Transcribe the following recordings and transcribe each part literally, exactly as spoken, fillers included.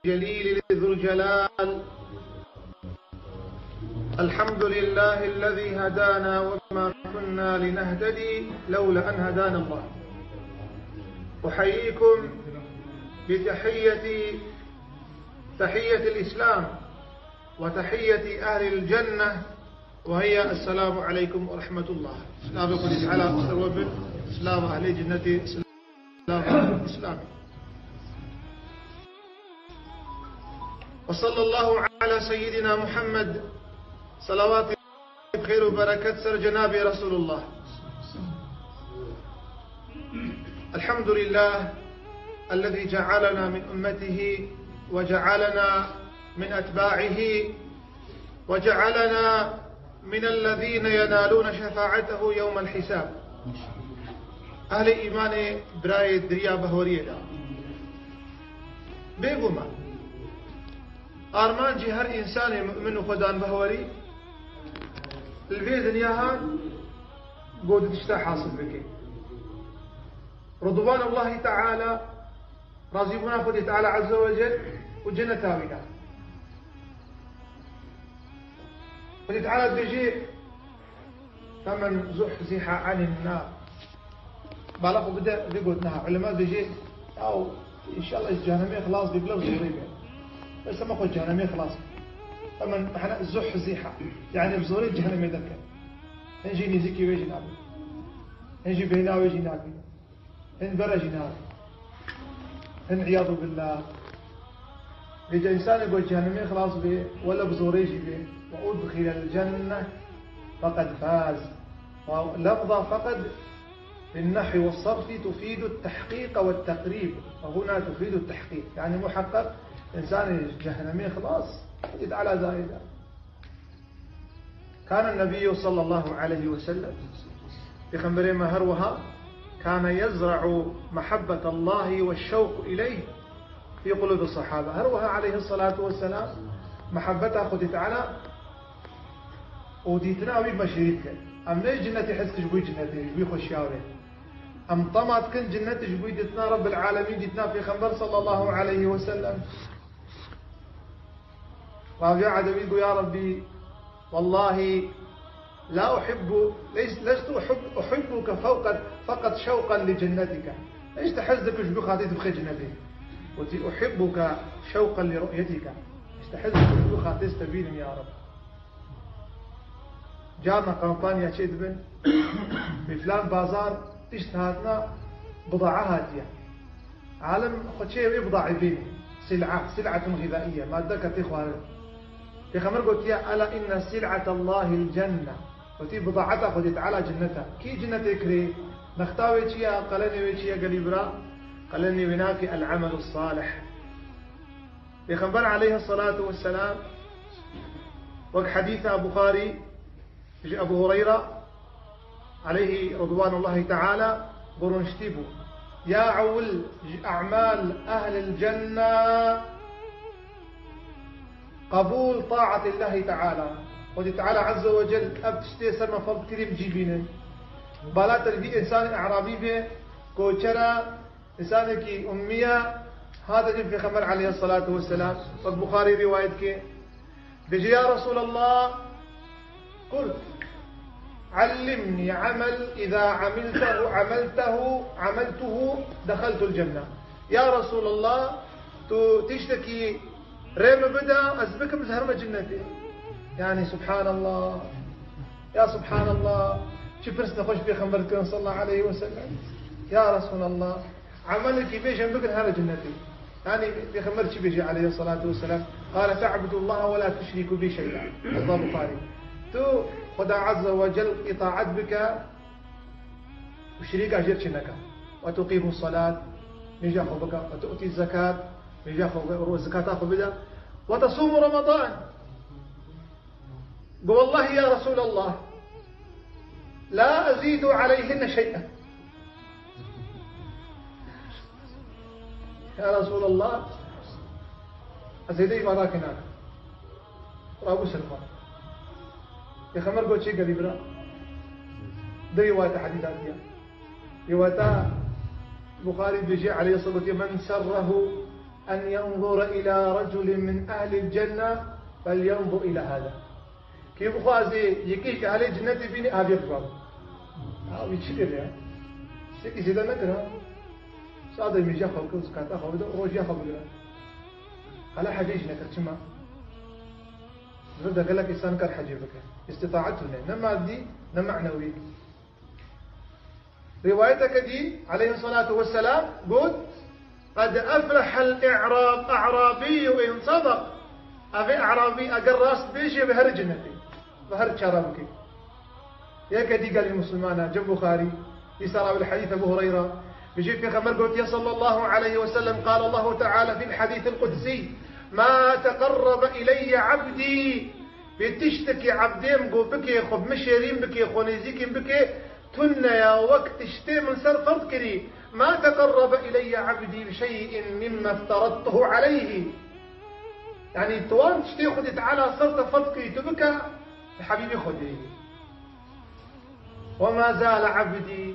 الجليل ذو الجلال. الحمد لله الذي هدانا وما كنا لنهتدي لولا أن هدانا الله. أحييكم بتحية، تحية الإسلام، وتحية أهل الجنة، وهي السلام عليكم ورحمة الله. Silavê Xwedê Teala ser we bin, silava ehlê cennetê, silava Îslamê. وصلى الله على سيدنا محمد، صلوات بخير وبركة سر جناب رسول الله. الحمد لله الذي جعلنا من أمته وجعلنا من أتباعه وجعلنا من الذين ينالون شفاعته يوم الحساب. Ehlê îmanê, birayê, diriya behweriyê de. Bêguman, armancî her însanê mu'min û xwedan behwerî li vê dinya han got tişta hasil bike. Ridwanullahi Teala, razîbûna Xwedê Teala Azze ve Cel û cenneta wî de. Xwedê Teala dibêje, "Femen zuhziha anin nar." Bala xwe bide vê gotina. Ulema dibêje, "Yaw, înşallah ji cehennemê xilas bê, bila zorê be. Bes hema xwe cehennemê xilas be." Femen, mehna zuhziha. Yani bi zorê cehennemê derket. Hin jî nêzîkî wê jî nabe. Hin jî bêhna wê jî nabe. Hin bere jî nabe. Hin iyadu billah. Vêca însanê ku cehennemê xilas bê, wele bi zorê jî bê. Ve udxilel cenne feqed faz. Ve lefza feqed fi nehwi ve sarfi tufidu tehqiqa ve teqrib. Ve huna tufidu tehqiq. Yani muhakkak însanê cehennemê xilas, Xwedê Teala zahir e. كان النبي صلى الله عليه وسلم، Pêxemberê me her wiha, كان يزرع محبة الله والشوق إليه في قلوب الصحابة. Her wiha aleyhissalatu vesselam muhabbeta Xwedê Teala û dîtina wî meşhûr dike. Em ne cinnetê hez dikin ji bo cinnetê, ji bo xweşiya wê. Em tama dikin cinnet ji bo dîtina Rabbil Alemîn, dîtina Pêxember sallallahu aleyhi ve sellem. Rabi'a Edewî got, "Ya Rabbî, wallahi la uhibbu, leys-, lestu uhib-, uhibbuke fewqe, feqet şewqen li cennetike." Ez ji te hez dikim ji bo xatirê te bixê cennetê. Gotî, "Uhibbuke şewqen li ru'yetike." Ez ji te hez dikim ji bo xatirê te bînim, ya Rab. Carna kampanya çêdibin, bi filan bazar tişt hatine, bidaa hatiye. Alim xwe çê wê bidaê bîne. Sil'a, sil'etun gıdaiye, madde ketê xwarin. Pêxember gotiye, "Ela inne sil'atallahil cenne." Gotî, "Bidaeta Xwedê Teala cinnete." Kî cinnetê kirê? Nexta wê çi ye? Qelenê wê çi ye gelî bira? Qelenê wê nake el-amelus salih. Pêxember aleyhissalatu vesselam wek hedîsa Buxarî ji Ebu Hureyra aleyhi ridwanullahi teala, bi rûniştî bû. Ya ewil ji e'mal ehlil cenne qebûl taatillahi teala. Xwedî Teala Azze ve Cel ev tiştê ser me ferz kirî, em cî bînin. Bala te li vî însanê e'rabî bê, koçera, însanekî ummiya, hate cin Pêxember aleyhissalatu vesselam, wek Buxarî rîwayet ke, bêje, "Ya Resulallah, qult, allimni amel, iza amiltehu, ameltehu, ameltuhu, dexeltul cenne." Ya Resulallah, tu tiştekî rê min bide, ez bikim, ez herime cinnetê. Yani, subhanallah. Ya subhanallah. Çi pirs nexweş Pêxember dikin sallallahu aleyhi ve sellem. Ya Resulallah. Emelekî bêje em bikin here cinnetê. Yani Pêxember çi bêje aleyhissalatu vesselam? Qale, "Te'budullaha ve la tuşriku bi şey'a." Lafza Buxarî. Tu Xweda Azze ve Cel îtaat bike û şirîka jêr çi neke. "Ve tuqimu salat", nêja xwe bike. "Ve tu'ti zekat", nêja xwe, ro-, zekata xwe bide. "Ve tasumu Ramadan." Go, "Wallahi ya Resulallah, la ezidu aleyhinne şey'en." Ya Resulallah, ez zêde îbadakê nakim. Rabû ser xwe. Pêxember got, "Çi gelî bira?" Di rîwayeta hedîs hatiye. Rîwayeta Buxarî dibêje, aleyhissalatu, "Men serrehu أن ينظر إلى رجل من أهل الجنة فلينظر إلى هذا. Kê bixwaze yekê ji ehlê cinnetê bîne, ha vê bixwaze. Ha, wî çi kir ya? Tiştekî zêde nekir ha. Sade mîja xwe bikir, zikata xwe bide, rojiya xwe bigire. Hala hecê jî nekir, çima? Vir de gelek însan kar hecê bike. Îstîtaet tune. Ne madî, ne manewî. Rîwayeteke dî, aleyhissalatu vesselam, got, "Qed eflehel e'rab, e'rabiyyu in sadaq." Ev e'rabî eger rast bêjê, bi her cennetê, bi her çara bike. Yeke dî gelî Musulmana, cem Buxarî, dîsa rawil hadîs Ebu Hureyra, bijî Pêxember gotiye sallallahu aleyhi ve sellem, قال الله تعالى في الحديث القدسي: "ما تقرب إلي عبدي." Bê tiştekî ebdê min ku bike, xwe bi min şêrîn bike, xwe nêzîkî min bike, tune ya wek tiştê min ser ferz kirî. "ما تقرب إلي عبدي بشيء مما افترضته عليه." Yanî tu wan tiştê Xwedê Teala ser te ferz kirî, tu bike, li Hebîbê Xwedê yî. "وما زال عبدي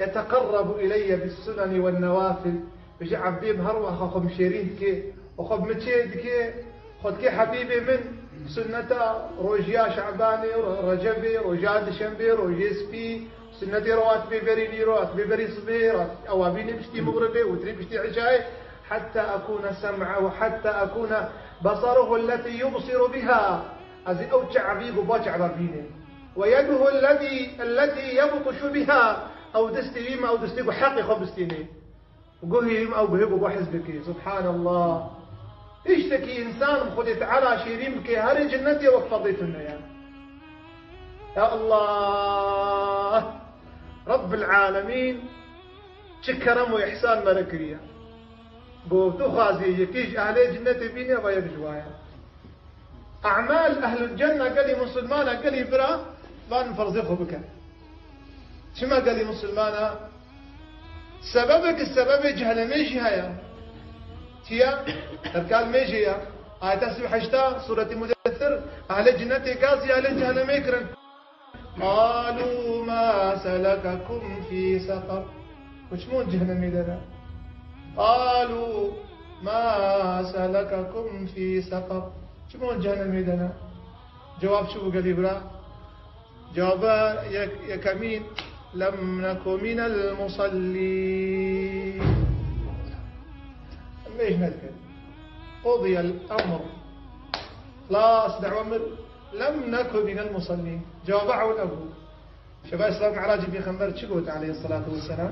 يتقرب إلي بالسنن والنوافل." Bijî ebdê min her wexa xwe bi şêrîn dike û xwe bi min çê dike, xwe dike Hebîbê min, sunneta rojiya Şebanê, ro-, Recebê, rojiya Dişembê, rojê spî, sunnetê rawatibê berî nîro, ratibê berî sibê, rat-, ewabînê piştî mixribê, witrî piştî îşayê, "حتى أكون سمعه، حتى أكون بصره التي يبصر بها." Ez ê ew çavî ku ba çava bîne. "ويده الذي، التي يبطش بها." Ew destê wî me, ew destê ku heqê xwe bistîne. Guhê wî me, ew guhê ku ba hez bike. Subhanallah. Tiştekî însan Xwedê Teala şêrîn bike, herê cennetê wek ferdê tune ya. Ya Allah. Rabbil Alemîn çi kerem û îhsan me re kiriye. Ku tu xwazî yekî ji ehlê cinnetê bîne, va yek ji wa ye. E'mal ehlul cenne gelî musulmana, gelî bira, van ferzê xwe bike. Çima gelî musulmana? Sebebek, sebebê cehenemê jî heye. Tiya, terkal mêjê ya. Ayeta sî û heşta, Sûretî Mudessir, ehlê cinnetê gazî ehlê cehenemê kirin. قالوا ما سلككم في سقر؟ Û çima hûn cehenemê de ne? قالوا ما سلككم في سقر؟ Çima hûn cehenemê de ne? Cewab çi bû gelî bira? Cewaba yek-, yekemîn, لم نك من المصلين. Em mêj nedikin. قضي الأمر. Xlas, dewamir. لم نك من المصلين. Cewaba ewil ev bû. Şeva Îsra Mi'racî Pêxember çi got aleyhissalatu vesselam?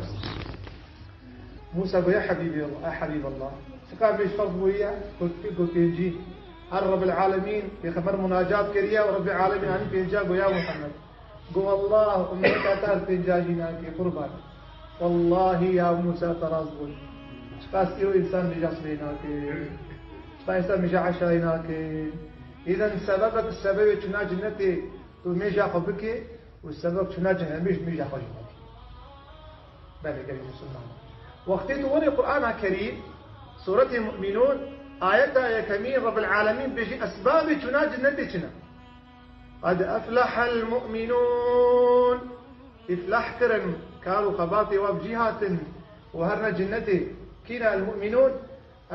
Musa got, "Ya Habîbî Allah, ya Habîballah. Çiqas mêj ferz bûye?" Got, got, "Pêncî." Her Rebbil Alemîn, Pêxember munacat kiriye û Rebbil Alemîn anî pênca got, "Ya Muhammed." Got, "Wallah, ummeta te her pênca jî nake, qurban." Wallahî ya Musa, te rast got. Çiqas îro însan mêja sibê nake. Çiqas însan mêja eşayê nake. Îden sebebek, sebebê çûna cinnetê tu mêja xwe bike û sebeb çûna cehenemê ji mêja xwe jî nake. Belê, gelî musulman. Wextê tu werê Qur'ana Kerîm, Sûretê Mu'minûn, ayeta yekemîn Rebbil Alemîn bêjî esbabê çûna cinnetê çi ne? قد أفلح المؤمنون. Îflah kirin, kar û xebatê wa bi cî hatin û herine cinnetê. Kî ne el-mu'minûn?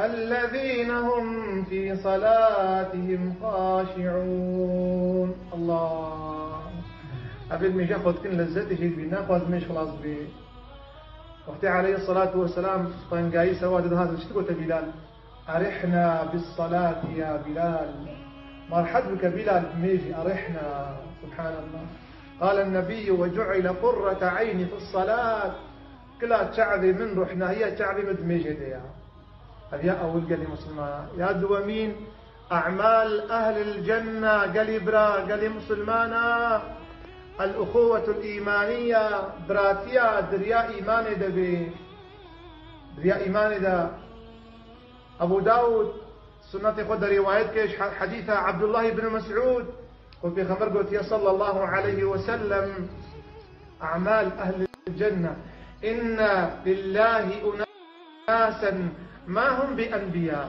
الذين هم في صلاتهم خاشعون. Allah. Evê mêja xwe dikin, lezzetê jê dibîn, naxwaz mêj xilas bê. Wextê aleyhissalatu vesselam tengayî sewa de dihat, çi digote Bîlal? أرحنا بالصلاة يا بلال. Ma rehet bike Bîlal, bi mêjî, أرحنا. Subhanallah. قال النبي: وجعل قرة عيني في الصلاة. Kila çavê min, ruhnahiya çavê min di mêjê de ya. Ev ya ewil gelî musulmana. Ya duwemîn, أعمال أهل الجنة, gelî bira, gelî musulmana. الأخوة الإيمانية, biratiya di riya îmanê de bê. Di riya îmanê de. Ebû Dawûd sunnetê xwe de rîwayet kir ji he-, hedîsa Ebdullah ibn Mesûd, ku Pêxember gotiye sallallahu aleyhi ve sellem, أعمال أهل الجنة: إن لله أناسا ما هم بأنبياء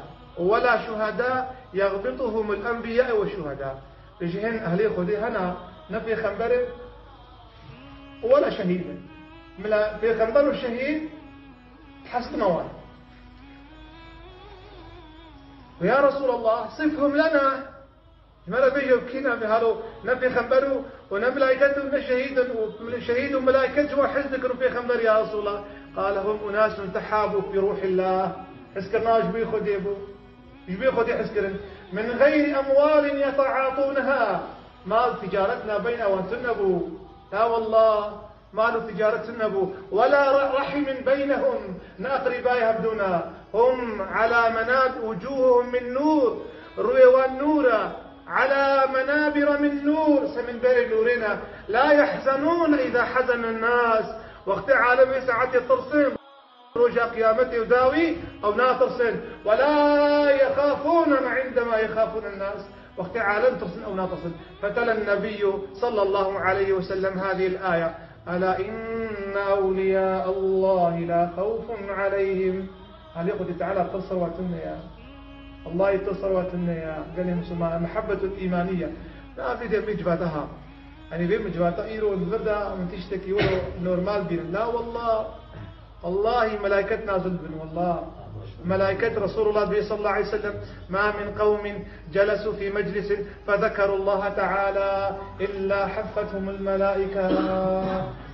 ولا شهداء يغبطهم الأنبياء والشهداء. Ji hin ehlê Xwedê hene, ne pêxember in, wela şehîd in. Mila pêxember û şehîd Hestina wan. Ya Resulallah, sifhum lena. Ji me re bêje, kî ne, halo ne pêxember û, û ne melaiket û ne şehîd in û şehîd û melaiket ji wan hez dikin û pêxember, ya Resulallah. Qale hum unasun tehabu fi ruhillah. Hezkirina ji bo Xwedê bû. Ji bo Xwedê hez kirin. Min geyri emwalin yetaatûneha. Mal ticaret nabeyna wan tune bû. La wallah. Mal û ticaret tune bû. Wela re-, rehimin beynehum, ne eqrîbayê hev dûna. Hum ala menab-, wucuhuhum min nûr. Rûyê wan nûr e. Ala menabira min nûr. Ser minberê nûrê ne. La yehzenûn îza hezenen nas. Wextê alem vê saetê tirsin. Roja qiyametê û dawî ew natirsin. Wela yexafûne me indema yexafûnen nas. Wextê alem tirsin ew natirsin. Fetelen nebiyyû sallallahu aleyhi ve sellem hâzihil âye. Ela inne ewliyâ Allâhi la xewfun aleyhim. Alê Xwedê Teala tirsa wan tune ya. Wallahî tirsa wan tune ya. Gelê Musulman, mehebbetul îmanî ye. Na vê de micvata ha. Yanî vê micvata îro li vir de min tiştekî wilo normal bînin. La wallah. Wallahî melaiket nazil bin, wallah. Melaiket Resulullah dibe sallallahu aleyhi ve sellem, "Ma min qewmin celesu fi meclisin fezekerullaha teala illa heffethumul melaike."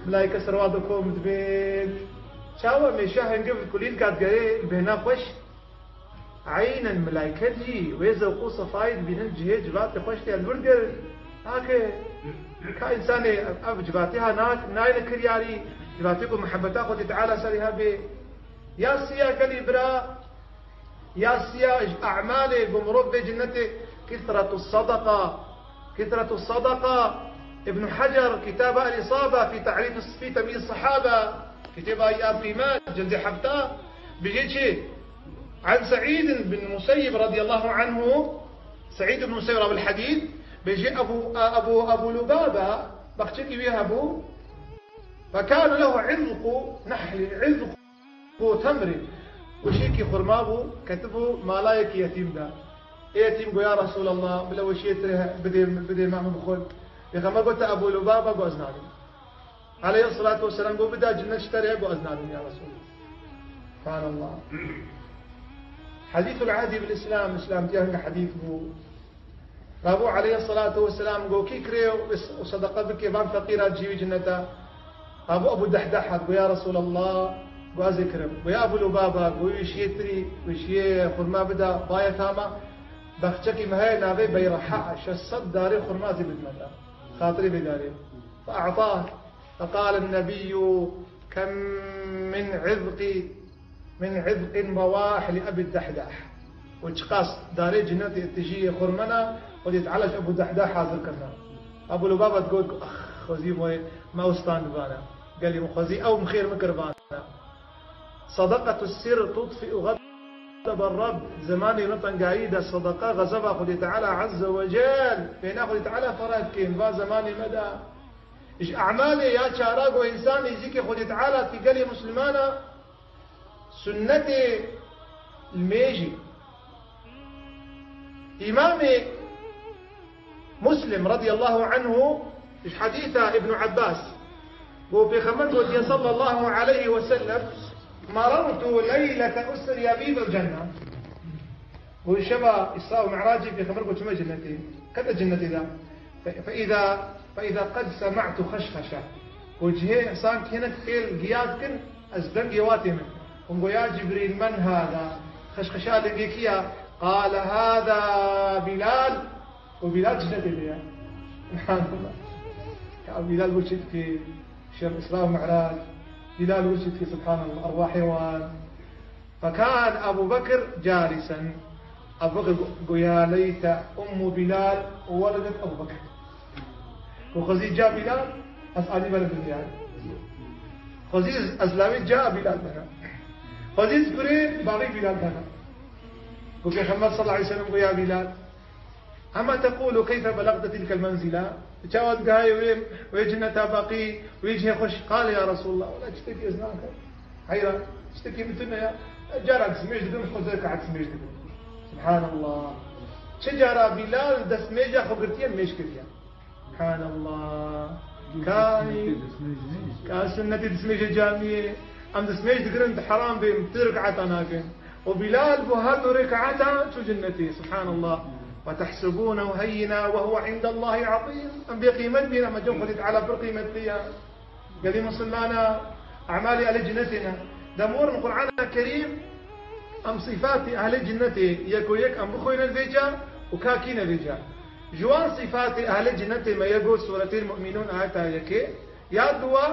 Melaiket serwa dikom dibin. Çawa mêşa hingir kulîlka digerê bêhna xweş? Eynen, melaiket jî wê zewq û sefayê dibînin, cihê civatê xweş tê li vir digerin. Hake, ka însanê ev civatê ha na-, nayne kiryarî, civatê ku mihebeta Xwedê Teala serê hebe. Ya siya gelî bira, ya siya ji e'malê ku mirov bê cinnetê, kithretu sadaqa. Kithretu sadaqa. Ibn Hacer, kitaba El-Isaba fi Ta'rif, fi Temyiz Sahaba. Kitêba ya qîmet, cildê hefta, bijê çi? An Seîd bin Museyyib radiyallahu anhu, Seîd bin Museyyib rabil hadîs, bêjî Ebu, Ebu, Ebu Lubaba, baxçekî wî hebû, fekâne lehu izqu nehli, izqu temri. Weşîkî xurma bû, ketibû mala yekî yetîm de. Ê yetîm got, "Ya Resûlallah, bila weşiyê tirê bidê, bidê me, min bixwin." Pêxember got, "Te Ebu Lubaba?" Got, "Ez nadim." Aleyhissalatu vesselam got, "Bida cinnet ji te re." Got, "Ez nadim ya Resulallah." Subhanallah. Hadîsul ehdi bil Îslam, Îslamtiya hinga hadîs bû. Rabû aleyhissalatu vesselam got, "Kî kirê û, û sedeqa bike van feqîra cî wî cinneta?" Rabû Ebu Dehdah hat, got, "Ya Resulallah." Got, "Ez ê kirim." Got, "Ya Ebu Lubaba," got, "Wî şiyê tirî, wî şiyê xurma bida, bayê tama. Baxçekî me heye navê Beyraha, şeş sed darê xurma zî bidmeta. Xatirê vê darê." Fe e'tah. Feqale nebiyyu, "Kem min izqi, min izqin rewah li Ebi Dehdah." Û çiqas darê cinnetê tijî yê xurmena, Xwedê Teala ji Ebu Dehdah hazir kirina. Ebu Lubaba digot ku, "Ax, xwezî me, me ew standibana. Gelî min xwezî ew min xêr min kiribana." Sadaqatu sir tutfi'u ghadaba Rabb. Zemanê me tengayî de sadaqa xezeba Xwedê Teala Azze ve Cel. Bêhna Xwedê Teala fera dike, va zemanê me de. Ji e'malê ya çara ku însan nêzîkê Xwedê Teala tî gelê Muslimana, sunnetê li mêjî. Îmamê Muslim radiyallahu anhu ji hedîsa Ibn Abbas, ku Pêxember gotiye sallallahu aleyhi ve sellem, "Marartu leylete usriye bi fil cenne." Got, şeva Îsra û Mi'racê Pêxember got, "Çime cinnetê, kete cinnetê de. Fe, fe îza, fe îza qed sema'tu xeşxeşe." Got, cihê sankî hinek fêl giya dikin, ez dengê wa tê min. Hûn got, "Ya Cibrîl, men hada?" Xeşxeşa dengê kî ya? Qale, "Hada Bilal." Û Bilal cinnetê de ye. Subhanallah. Ya Bilal got, çi dikî? Şev Îsra û Mi'rac. Bilal got, çi dikî? Subhanallah. Erwahê wan. Fekan Ebu Bekir calisen. Ebu Bekir got, "Ya leyte ummu Bilal weledet Ebu Bekir." Got, "Xwezî ca Bilal, ez alî bere dinyayê. Xwezî ez, ez lawê ca Bilal bena. Xwezî ez kurê bavê Bilal bena." Got, Pêxember sallallahu aleyhi ve sellem got, "Ya Bilal, ama tequlu keyfe belagte tilkel menzila?" Çawa digihayê wê, wê cinneta beqî, wê cihê xweş? Qale, "Ya Resulallah, wela tiştekî ez nakim. Heyran, tiştekî min tune ya. Cara destmêj dikim, xwe zêka destmêj dikim." Subhanallah. Çi cara Bilal destmêja xwe girtiye, mêj kiriye. Subhanallah. Ka, ka sunnetê destmêjê camiyê. Em destmêj dikirin, di heram bê, em tu rekata nakin. O Bilal bu hat û rekata çû cennetê, subhanallah. وتحسبونه هينا وهو عند الله عظيم. Em bê qîmet bîne, me cem Xwedê Teala pir qîmetliye. Gelî misilmana, emalê ehlê cinnetê ne. Dem werin Qur'ana Kerîm, em sîfatê ehlê cinnetê yek û yek em bixwînin vêca û ka kî ne vêca. Ji wan sîfatê ehlê cinnetê me ye got Suretê Mu'minûn ayeta yekê, yad bi we,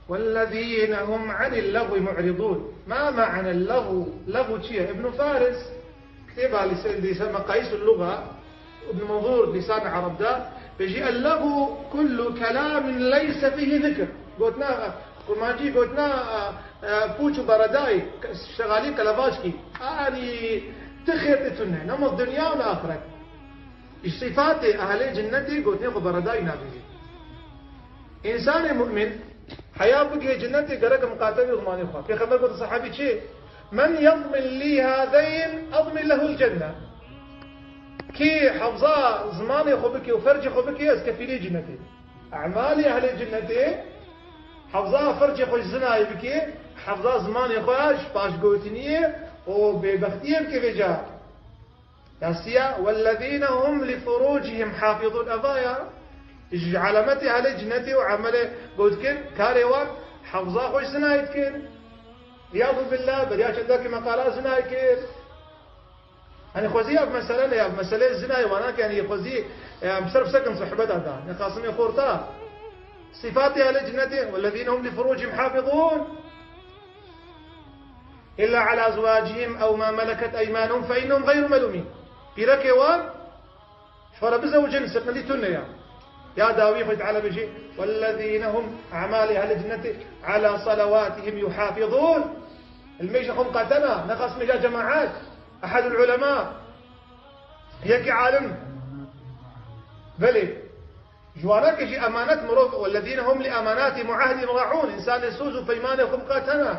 والذين هم عن اللغو معرضون. ما معنى اللغو؟ Lexw çi ye? Ibn Faris, kitêba lîsa-, lîsa-, Meqayîs el-Luga, Ibn Manzûr, Lîsan Ereb de, bêjî, "اللغو كل كلام ليس فيه ذكر." Gotina, kurmancî gotina, e, e, pûç û beredayî, şexalî qelevaçkî. Anî, ti xêr ti tune, ne ma dinya û ne axiret. Ji sîfatê ehlê cinnetê gotinê xwe beredayî nabêjî. Însanê mu'min heya bigihê cinnetê gerek miqate bê zimanê xwe. Pêxember got sahabî çi? "Men yadmin lî hâzeyn admin lehul cenne." Kî hefza zimanê xwe bike û fercê xwe bike, ez kefîlê cinnetê. Emalê ehlê cinnetê, hefza fercê xwe ji zinayê bike, hefza zimanê xwe ji paşgotiniyê û bêbextiyê bike vêca. Yasiya, "والذين هم لفروجهم حافظون." Eva ya, ji alametê ehlê cinnetê û emelê got dikin, karê wan hefza xwe ji zinayê dikin. Îyadu billah, beriya çendakî meqala zinayê kir. Hani xwezî ev mesele ne, ev mesele zinayê wana ki, hani xwezî, e, em ser bi ser kim sohbeta da. Ne xasimê xorta. Sîfatê ehlê cinnetê, "والذين هم لفروجهم حافظون." إلا على أزواجهم أو ما ملكت أيمانهم فإنهم غير ملومين. Pîrekê wan, ji xwe re bizewicin, siqilî tune ya. Ya dawî Xwedê Teala bêjî, "والذين هم", emalê ehlê cinnetê, "على صلواتهم يحافظون." Li mêja xwe miqate ne, nexas mêja cemaet. Ehedul ulema, yekî alim. Belê. Ji wana ke jî emanet mirov, "والذين هم لأماناتهم وعهدهم راعون." Însanê soz û peymanê xwe miqate ne.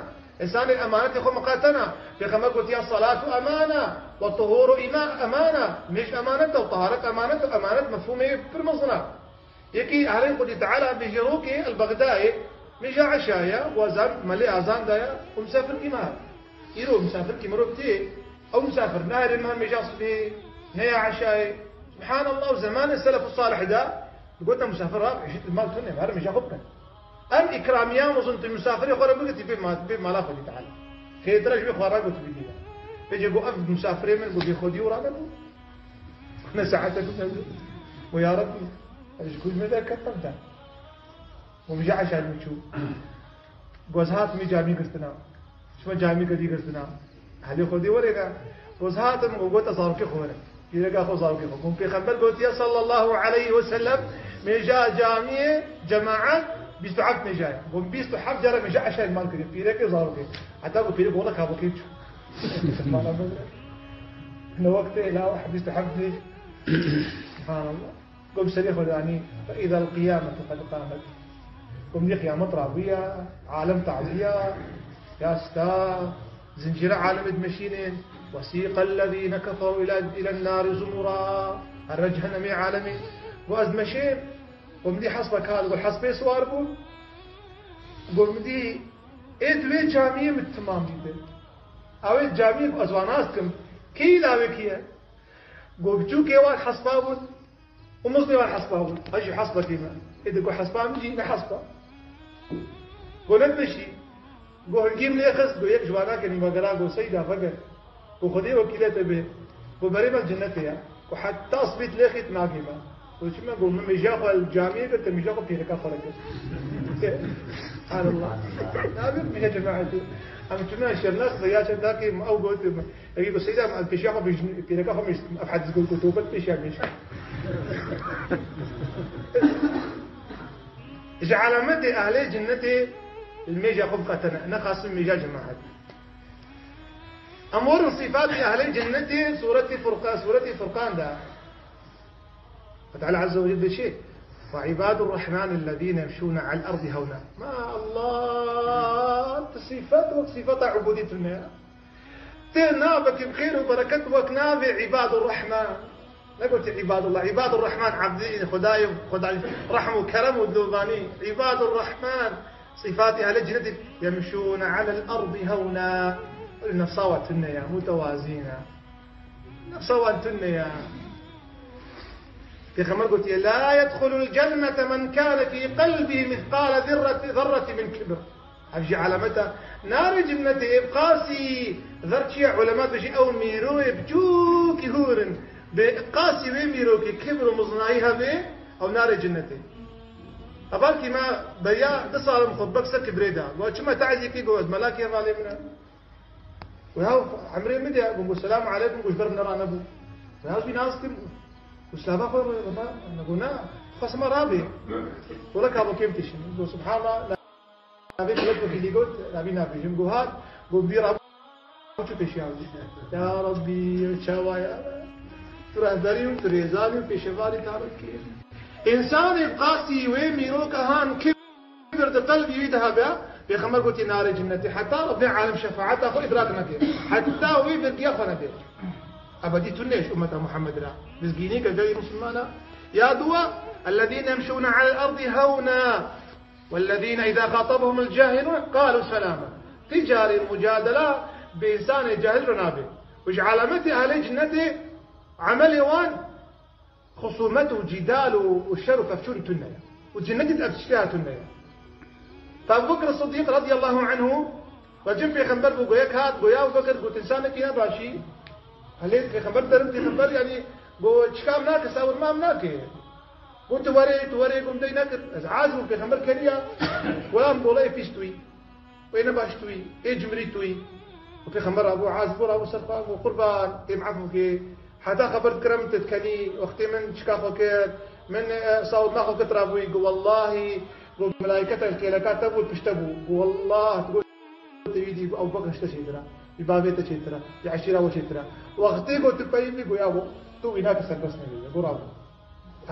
Însanê emanetê xwe miqate ne. Pêxember gotiye, "الصلاة أمانة والطهور إما-، أمانة." Mêj emanet e û taharet emanet e. Emanet mefhûmê pir mezin e. Yekî herên Xwedî Teala bêjî rokê el Bexdayê, mêja eşa ye, û ezan, melê azan daye, û misafirkî me hat. Îro misafirkî mirov tê, ew misafir ne herê me mêja sibê, ne ya eşayê. Subhanallah, û zemanê selef û salih de, digotin misafir, "Rabe, ji mal tune, her mêja xwe bikin." Em îkramiya mezin tu misafirê xwe re bigitî bê ma-, bê mala Xwedî Teala. Xêtira ji wê xwe re got bigî. Vêce got, "Ev misafirê min, got bê xwedî û ranebû." Ne saete got, "Ev got, ya Rebbi, ez ji ku me derket tevde." Û min ji eşa min çû. Goz hat min camî girtina. Çima camî kedî girtina? Helê Xwedê were ne. Goz hatim û gota zarokê xwe were. Pîreka xwe, zarokê xwe. Û Pêxember gotiye sallallahu aleyhi ve sellem, mêja camiyê cemaet bîst û heft mêja ye. Got bîst û heft cara mêja eşa mal kiriye. Pîrekê, zarokê. Heta got pîrek wela kabokê çû. Ne wextê la bîst û heft mêj. Subhanallah. Got bi serê xwe danî, "فإذا القيامة قد قامت." Got, "Dî qiyamet rabûye, alem tavîya, ya sta, zincîra alemê dimeşînin." "وسيق الذين كفروا إلى، إلى النار زمرا." Herre cehennemê alemê. Got, "Ez dimeşêm." Got, "Min dî hespa kar." Got, "Hespê siwar bûn." Got, "Min dî ê di wê camiyê min timam dîtin." Ew ê camiyê, got, "Ez wan nas dikim. Kî la wê kî ye?" Got, "Biçûkê wan hespa bûn." Û mizdê wan hespa bûn. Ev jî hespa kî me? Ê digo hespa min jî ne hespa. Go ne dimeşî. Go hingî min lê xist, go yek ji wana ke nîvegera go, "Seyda, veger." Go, "Xwedê wekîlê te bê." Go, "Berê me cinnetê ya." Go, "Heta sibê lê xît nagê me." Go, "Çi me?" Go, "Min mêja xwe li camiyê kir, te mêja xwe pîreka xwe re kir." Subhanallah. Nabê mêja cemaetê. Em çûne şernas ya çendakê ew got, Ewî got, "Seyda, em pêşiya xwe bêjin, pîreka xwe mêj, ev hedîs got, got, tobe pêşiya mêj." Ji alametê ehlê cinnetê li mêja xwe biqetene, ne xasim mêja cemaet. Em werin sîfatê ehlê cinnetê, sûretê Furqa-, sûretê Furqan de. Teala Azze ve Celle dê çi? "وعباد الرحمن الذين يمشون على الأرض هونا." Ma Allah, tu sîfet wek sîfeta ubudî tune. Ti navekî bi xêr û bereket wek navê Îbadur Rehman. Negotî Îbadullah. Îbadur Rehman, ebdî Xwedayê, Xwedayê rehm û kerem û dilovanî. Îbadur Rehman. Sîfatî ehlê cinnetî, "يمشون على الأرض هونا." Nefsa wan tune ya, mutewazî ne. Nefsa wan tune ya. Pêxember gotiye, "La yedxulul cennete men kâne fî qelbî mithqale zerreti, zerreti min kibr." Ev jî alameta nare cinnetê, ev qasî zerçiya ulema dibêjin ew mîroyê biçûkî hûr in. Bi qasî wê mîrokê kibr û mizinayî hebe, ew nare cinnetê. Ev belkî me beriya du sal in xutbe kir ser kibrê de. Got, "Çima te'zî kî?" Got, "Ez melakê hevalê min e." Got, "Ya emrê min de." Got, "Selamu aleykum." Got, "Ji ber min re nebû." Got, "Ya ez wî nas kim." Got, "Silava xwe re baba." Got, "Na, xwest me rabê." Got, "Reka bo kêm tişin." Got, "Subhanallah." Navê xelek wekî lî got, "Rabî nabêjim." Got, "Hat." Got, "Bî rabû çû pêşiya wî." Ya Rabbî, çawa ya? Tu rehberî û tu rêzanî û pêşevalî tarif kir. Însanê qasî wê mîroka han kibir di qelbî wî de hebe, Pêxember gotî, "Narê cinnetê." Heta Rabbê alim şefaeta xwe îdrak neke. Heta wê vergiya xwe nebe. Ebedî tune ji ummeta Muhammed re. Mizgînî ke gelî Musulmana. Ya duwa, "Ellezîne yemşûne alel erdî hewna." "Wellezîne izâ xatabehumul cahilûn qalû selâma." Ti carê mucadela bi însanê cahil re nabe. Û ji alametê ehlê cinnetê emelê wan xusûmet û cîdal û, û şer û pevçûn tune ye. Û cinnetê di ev tiştê tune ye. Ebu Bekr Sidîq radiyallahu anhu, we cem pêxember bû, go yek hat, go ya Ebu Bekr, got, "Însanekî ne başî." Helê pêxember derin, pêxember, yanî, go, "Çikam nake, sawir mam nake." Got, "Tu were, tu were." Got, "Dey nekir." Ez aciz bûm, pêxember keniya. Welam golayê pîs tu yî. Wê ne baş tu yî. Ê cimrî tu yî. Û pêxember rabû, aciz bû, rabû ser xwe, got, "Qurban, êm efû ke." Heta xeber dikirim, tu dikenî, wextê min çika xwe kir, min, e, sawirna xwe kir rabûyî. Got, "Wellahî." Got, "Melayketa kêleka te bû, pişte bû." Got, "Wellah." Got, "Te wî dî." Got, "Ew Bekr ji te çêtir e, ji bavê te çêtir e, ji eşîra we çêtir e." Wextê got, "Tu peyivî." Got, "Ya bo, tu wî nake serbest nebî." Got, rabû.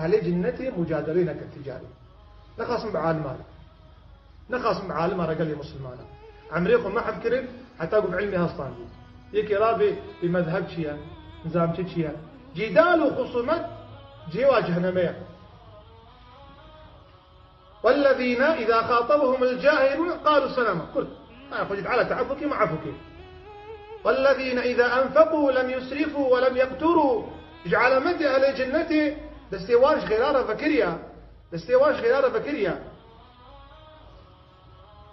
Ehlê cinnetê mucadelê nekin ticarê. Nexasim bi alima re. Nexasim bi alima re gelê Musulmana. Emrê xwe mehv kirin, heta ku bi ilmê hestandî. Yekê rabê bi mezheb çi ye, nizamçi çi ye. Cîdal û xusumet cihê wa ceheneme ye. "Wellezîne izâ xatabehumul cahilûne qalû selâma." Kurt. Ha, Xwedî Teala te'efû kê, me'efû kê. "Wellezîne izâ enfekû lem yusrifû ve lem yeqturû." Ji alametê ehlê cinnetê destê wan ji xêra re vekiriya. Destê wan ji xêra re vekiriya.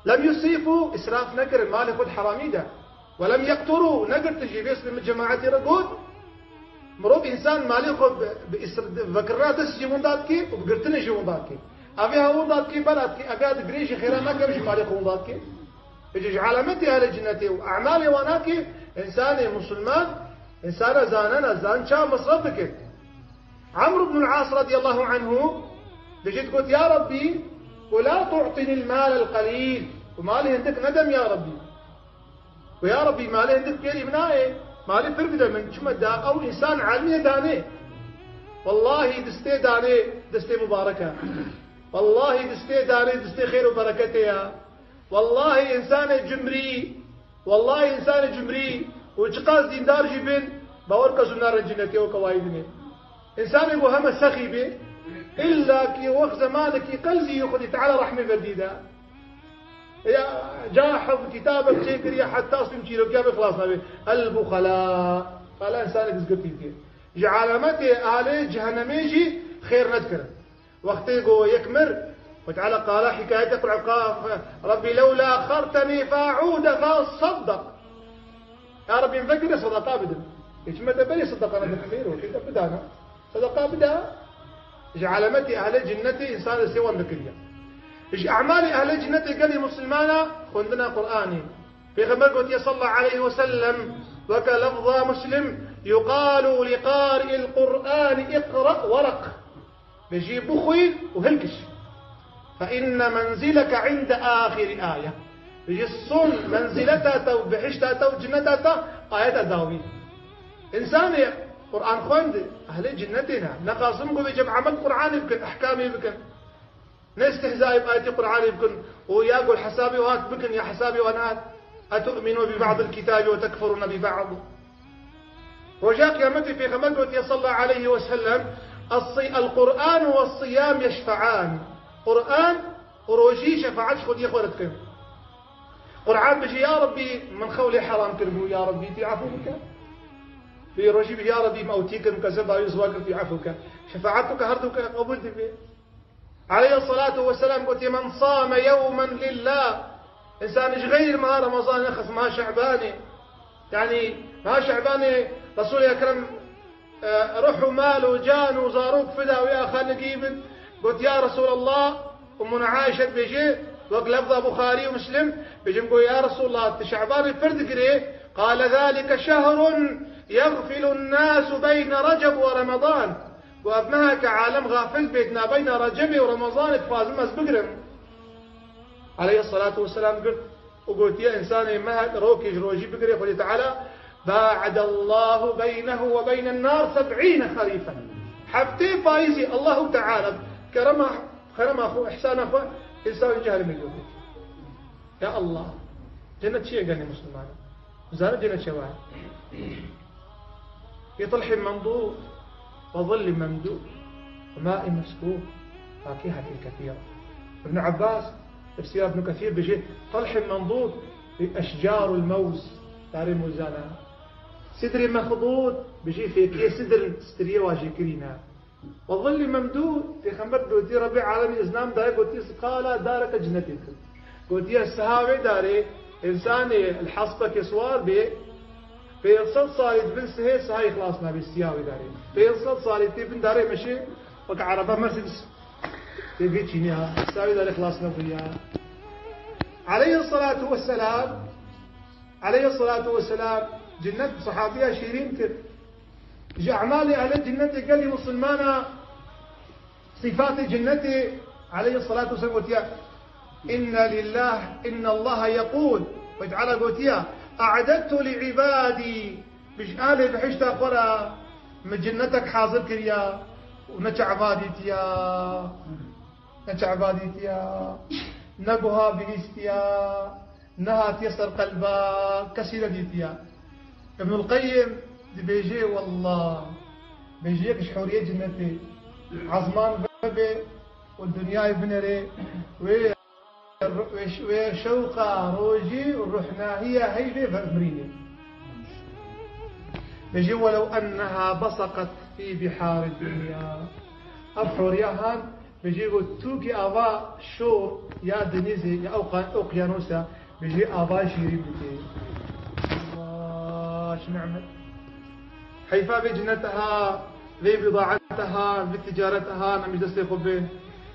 "Lem yusrifû", îsraf nekirin, malê xwe di heramî de. "Ve lem yeqturû", negirtin jî. Vê sibê min cemaetê re got, mirov, însan malê xwe bi, bi îsr-, vekirina dest jî winda dike û bi girtinê jî winda dike. Evê ha winda dike, bela dike, evê ha digirê jî xêra nake, ev jî malê xwe winda dike. Vêce ji alametê ehlê cinnetê û emalê wan a ke însanê musulman, însana zanena, zança mesref bike. Amr ibn al-As radiyallahu anhu dibêjit, got, "Ya Rabbî, ve la tu'tinil malel qalîl." Û malê hindik nede min ya Rabbî. Û ya Rabbî, malê hindik pêrî min nayê. Malê pir bide min. Çima da ew însan elmê danê. Wellahî distê danê, distê mubarek e. Wellahî distê danê, distê xêr û bereketê ye. Wellahî însanê cimrî, wellahî însanê cimrî û çiqas dîndar jî bin, bawer ke zû nare cinnetê weke wayî dinê. Însanê ku heme sexî bê, illa ki wext zemanekî qelzî yê Xwedî Teala rehmê ver dî de. Ya, ca hifz kitabek çêkiriye, heta sîm çîrokiya bê xilas nabe. El buxela. Qala însanê dizgirtî dike. Ji alametê alê cehennemê jî xêr nedikirin. Wextê ku yek mir, Xwedî Teala qala hikayete Qur'an, qala, "Rabbî lewla axxertenî fe'ûde fesaddaq." Ya Rabbî, min vekire sedeqa bidim. Ê çima te berê sedeqa nedim, xêr o, tê te bidana. Sedeqa bide. Ji alametê ehlê cinnetê însan destê wan vekiriye. Ji emalê ehlê cinnetê gelê musulmana xwendina Qur'anê. Pêxember gotiye sallallahu aleyhi ve sellem, weke lefza Muslim, "Yuqalu li qari'il Qur'ani iqra' weraq." Vêjî bixwîn û hilkiş. "Fe inne menzileke inde axiri aye." Vêjî son menzileta te û bihişta te û cinneta te ayeta dawî. Însanê Qur'an xwend, ehlê cinnetê ne. Nexasim ku vêce bi emel Qur'anê bikin, ehkamê bikin. Ne istihzayê bi ayetê Qur'anê bikin û ya ku hesabê wan bikin ya hesabê wan hat. "Etu'minu bi ba'dil kitabi ve tekfuruna bi ba'd." Roja Qiyametê Pêxember gotiye sallallahu aleyhi ve sellem, "Es-si-, el-Qur'an ve siyam yeşfe'an." Qur'an û rojî şefaet ji Xwediyê xwe re dikin. Qur'an bijî, ya Rabbî, min xewlê heram kiribû, ya Rabbî, tî efû bike. Bi rojî bijî, ya Rabbî, min ew tî kirin, kezeba wî ziwa kir, tî efû bike. Şefaet bike, her du ke qebûl dibe. Aleyhissalatu vesselam gotiye, "Men same yewmen lillah." Însan ji xeyr meha Remezanê xist meha Şe'banê. Yanî meha Şe'banê Resûlê Ekrem, e, ruh û mal û can û zarok fida wê axa nigî bin. Got, "Ya Resûlallah", Ummuna Aîşe dibêje, wek lefza Buxarî û Muslim, bêjim, got, "Ya Resûlallah, tu Şe'banê pir digirê?" Qale, "Zalike şehrun yexfilu n-nasu beyne Receb we Remezan." Got, "Ev meheke alem xafil bêt nabeyna Recebê û Remezanê, dixwazim ez bigirim." Aleyhissalatu vesselam girt û gotiye, însanê mehek rokê ji rojî bigire, Xwedê Teala, "Baedallahu beynehu ve beynen nar seb'îne xerîfen." Heftê payîzî Allahu Teala kerema, kerema xwe, ihsana xwe, însan cehennemê dûr dike. Ya Allah, cennet çi ye genê Musulmana? Zane cennet çawa ye? Fi talhin mandûd, ve zillin memdûd, ve ma'in meskûb, fakihatin kethîra. Ibn Abbas, tefsîra Ibn Kethîr, bijî, talhin mandûd, bi eşcarul mewz, darê muzana. Sidrî mexdûd, bijî, fêkiyê sidr, striyê wajî kirîne. Ve zillî memdûd, Pêxember gotiye, Rebbê alemî îzna min daye, gotiye, qala dareke cennetê kir. Gotiye, siha wê darê, însanê li hespekê siwar bê, pênc sed salî di bin sihê sihayê xilas nabe, siha wê darê. Pênc sed salî tê bin darê meşê, weke ereba Mercedes tê vê çînê ha, siha wê darê xilas nebûye. Aleyhissalatu vesselam, Aleyhissalatu vesselam, cinnet bi sahabiya şîrîn kir. Ji emalê ehlê cinnetê gelî musulmana, sîfatê cinnetê, aleyhissalatu vesselam gotiye, "Inne lillah, inne Allahe yekûl." Xwedê Teala gotiye, "A'dedtu li ibadî." Bi ji ehlê bihişta xwe re min cinnetek hazir kiriya û ne çava dîtiya. Ne çava dîtiya. Ne guha bihîstiya. Nehatiye ser qelba kesî nedîtiye. Ibnul Qeyyim dibêje, Wallah, bêje yek ji hûriyê cinnetê ezman vebe û dinyayê binere, wê, wê, wê şewqa rojî û ruhnahiya heyvê vemirîne. Bêje, "Welew enneha besaqet fî bihari dinya." Ev hûriya han Bijî ku tûkî ava şor ya denîzê ya oqa-, oqyanosa, bijî ava şîrîn bike. Allah, çi nimet. Heyfa vê cinnete ha, vê bîdaete ha, vê ticarete ha, ne ji destê xwe bin.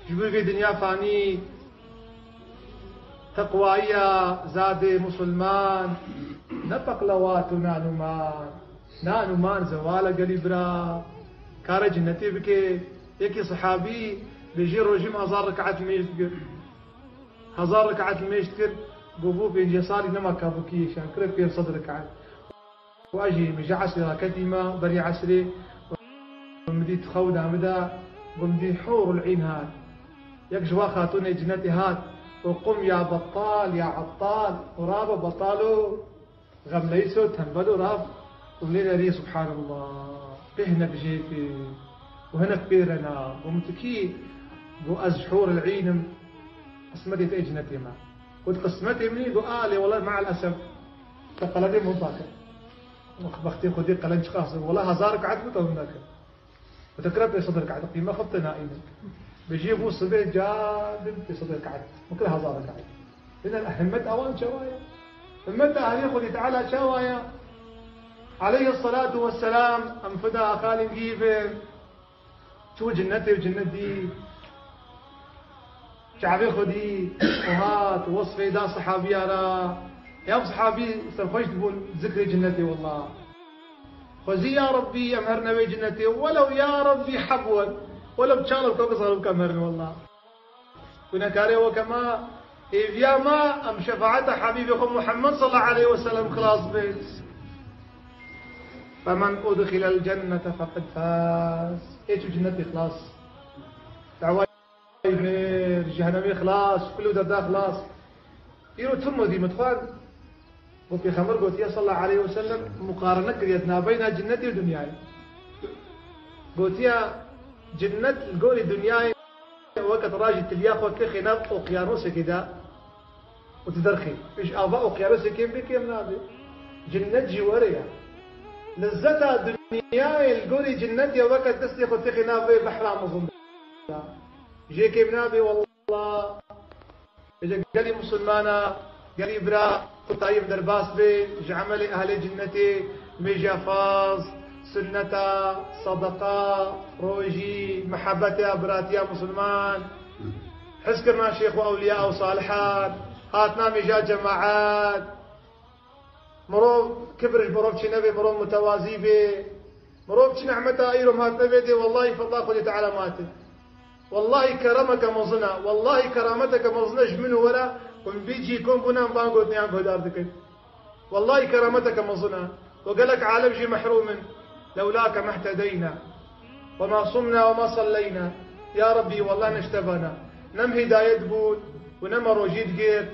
Ji bo vê dinya fanî, teqwayiya zadê musulman, ne peqlewat û nan û man. Nan û man zewal e gelî bira. Kare cinnetê bike. Yekî sihabî bêjî rojî min hezar rekaet mêj dikir. Hezar rekaet mêj dikir. Go bo pêncî salî nema kabûkî şan kire pênc sed rekaet. Û ez jî min ji esrê raketî me berî esrê. Û min dît xew da min de. Go min dît hûrul în hat. Yek ji wa xatûnê cinnetê hat. Û qum ya bettal ya ettal. Û rabe betalo. Xemleyîso tembel û rav û lê derî, subhanallah. Pê hinek jê tê û hinek pê re na. Go min tu kî? Go ez ji hûr el în im. Qismetê te ê cinetê me. Got qismetê min î? Go alê, wele me'el esef. Te qelenê min pake. Bextê Xwedê qelen çiqas e. Wele hezar rekaet bû te hûn nake. Û te kira pênc sed rekaet, qîme xwe te naîne. Bêjî bû sibê cadin pênc sed rekaet. Min kir hezar rekaet. Bine himmet awan çawa ye? Himmet ahlê Xwedê Teala çawa ye? Aleyhissalatu vesselam, em fida xalên gîvin. Çû cinnetê û cinnet dî. Çavê xwe dî û hat, wesfê da sihabiya re. Ya sihabî serxweş dibûn zikrê cinnetê, wallah. Xwezî ya Rebbî em herine wê cinnetê, welew ya Rebbî hebwet, welew çalek weke zarokek em herin, wallah. Gunekarê weke me, hêviya me, em şefaeta Habîbê xwe Muhammed sallallahu aleyhi ve sellem xilas bin. Femen udxilel cennete feqed faz. Ê çû cinnetê xilas. Dawayê Mir, cehenemê xilas, kul û derda xilas. Îro tim wezî min dixwar. Û Pêxember gotiye sallallahu aleyhi ve sellem, muqarene kiriye di navbeyna cinnetê û dinyayê. Gotiye, cinnet li gorî dinyayê weke tu rajî tiliya xwe tixê nav oqyanosekê de. û tu derxî. Ji ava oqyanosê kêm bê kêm nabe. Cinnet jî were ya. Lezzeta dinyayê li gorî cinnetê weke destê xwe tixî nav vê behra mezin de. Jê kêm nabe wallah. Êce gelî musulmana, gelî bira, qurtayî bi derbas bê ji emelê ehlê cinnetê, mêja faz, sunneta, sedeqa, rojî, mihebete, biratiya musulman, hizkirina şêx û ewliya û salihan, hatina mêja cemaet. Mirov kibir ji mirov çênebe, mirov mutewazî be. Mirov çi nehmeta îro hatine vê dê, wellahî fedla Xwedê Teala mate. Wellahî keremeke mezin e. Wellahî kerameteke mezin e ji min û we re, ku min bî cî kom bûna, min van gotineyan guhdar dikin. Wellahî kerameteke mezin e. Ku gelek alem jî mehrûm in. Lewlake mehtedeyna. Wema sumna wema selleyna. Ya Rebbî, wallah ne ji te ve ne. Ne me hîdayet bûn û ne me rojî digêrt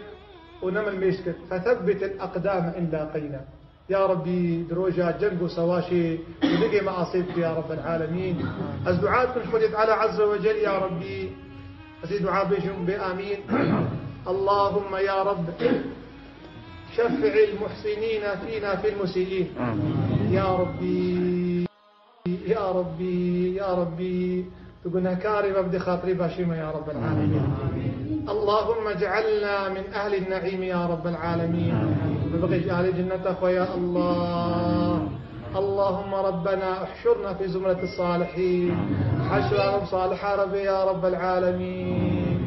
û ne me mêz kir. Fethebbitil eqdame in laqeyna. Ya Rebbî, di roja ceng û sewaşê tu bigê me asê bike, ya Rebbel alemîn. Ez dua dikim ji Xwedê Teala Azze ve Cel, ya Rebbî. Ez ê dua bêjim, bê amîn. Allahümme ya Rebb, şeffi'il muhsinîne fîna fil musî'în. Ya Rebbî, ya Rebbî, ya Rebbî. Tu gunehkarê me, bidê xatirê başê me, ya Rebbel alemîn. Allahümme cealna min ehlin ne'îm, ya Rebbel alemîn. Me bixê ji ehlê cinneta xwe, ya Allah. Allahümme Rebbena ihşurna fî zumreti salihîn. Heşra em saliha re bê, ya Rebbel alemîn.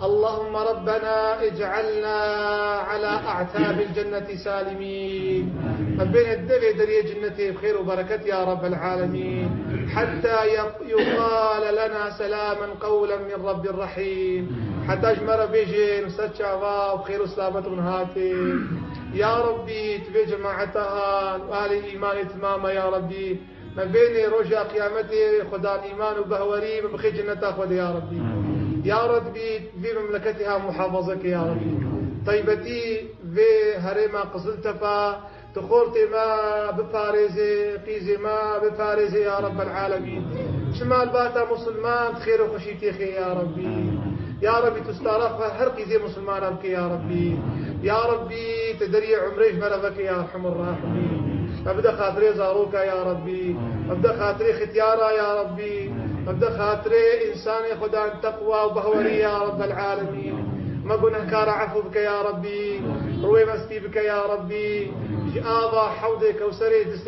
Allahümme Rebbena ic'alna ala a'tabil cenneti salimîn. Me bêne devê deriyê cinnetê bi xêr û bereket, ya Rebbel alemîn. Hetta yuqale lena selamen qewlen min Rebbir Rahîm. Heta ji me re bêjin ser çava û bi xêr û selamet hûn hatê. Ya Rebbî, tu vê cemaeta han û ahlê îmanê timam e, ya Rebbî. Me bênê roja qiyametê, Xudan îman û behwerî, me bixê cinneta Xwedê, ya Rebbî. Ya Rebbî, vê memleketê ha muhafaza ke, ya Rebbî. Taybetî vê herêma Qiziltepe, tu xortê me biparêzê, qîzê me biparêzê, ya Rebbel alemîn. Çi malbata musulman xêr û xweşî têxê, ya Rebbî. Ya Rebbî, tu stara xwe her qîzê musulmana bike, ya Rebbî. Ya Rebbî, tu deriyê umrê ji me re veke, ya Erhemur Rahimîn. Me bide xatirê zaroka, ya Rebbî. Me bide xatirê xityara, ya Rebbî. Me bide xatirê însanê Xudan teqwa û behwerî, ya Rebbel alemîn. Me gunehkara efû bike, ya Rebbî. Rûyê me spî bike, ya Rebbî. Ji ava hewdê Kewserê distê